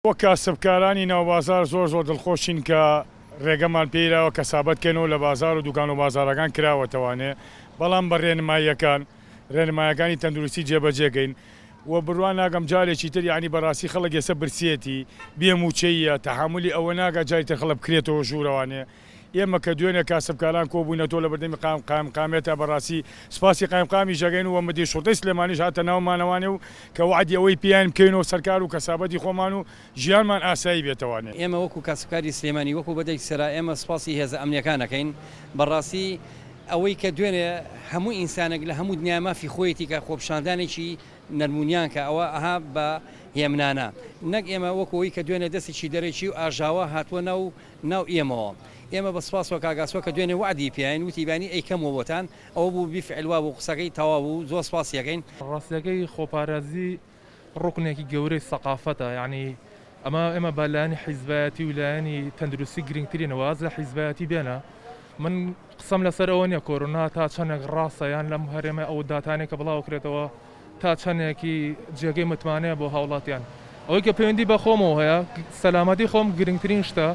وەک کاسبکارانی ناوبازاڕ زۆر زۆر دڵخۆشین کە رێگەمان پێیراوە کەسابەت کەینەوە لە بازاڕ و دوکان و بازاڕەکان کراوەتەوانێ بەڵام بە رێنماییەکان رێنمایەکانی تەندروستی جێبەجێکەین و بڕوا ناکەم جارێکی تر یانی بەڕاستی خەڵک ئێستا برسیەتی بێ موچەییە تەحەمولی ئەوە ناکا جاری تر خەڵک بکرێتەوە ژوورەوانێ ئێمە کە دوێنێ کاسبکاران کۆبووینەتەوە لە بەردەمی قائم قائمقامیەتا بەڕاستی سوپاسی قائمقامیش دەکەین و مدیر شوڕتەی سلێمانیش هاتە ناومانەوانێ و کە وەعدی ئەوەی پێیان بکەینەوە سەرکار و کەسابەتی خۆمان و ژیانمان ئاسایی بێتەوانێ. ئێمە وەکو کاسبکاری سلێمانی وەکو بەدەی سەرا ئێمە سوپاسی هێزە ئەمنیەکان ئەکەین بەڕاستی ئەوەی کە دوێنێ هەموو ئینسانێک لە هەموو دنیا مافی خۆیەتی کە خۆپیشاندانێکی نەرمونیان کە ئەوە ئەها بە هێمنانە نەک ئێمە وەکو ئەوەی کە دوێنێ دەستێکی دەرەکی و ئاژاوە هاتووە ناو ناو ئێمەوە ئێمە بە سوپاسەوە کاک ئاسۆ کە دوێنێ وەعدی پێین وتی بانی ئەیکەمەوە بۆتان ئەوە بوو بیفعل وابوو قسەکەی تەواو بوو زۆر سوپاسی ئەکەین. ڕاستیەکەی خۆپارێزی ڕوکنێکی گەورەی سەقافەتە یانی ئەمە ئێمە بە لایەنی حیزبایەتی و لایەنی تەندروستی گرنگترینە واز لە حیزبایەتی بێنە من قسەم لەسەر ئەوە نیە کۆرۆنا تا چەندێک ڕاستە یان لەم هەرێمە ئەو داتانەی کە بڵاوکرێتەوە تا چەندێکی جێگەی متمانەیە بۆ هاوڵاتیان ئەوەی کە پەیوەندی بە خۆمەوە هەیە سەلامەتی خۆم گرنگترین شتە.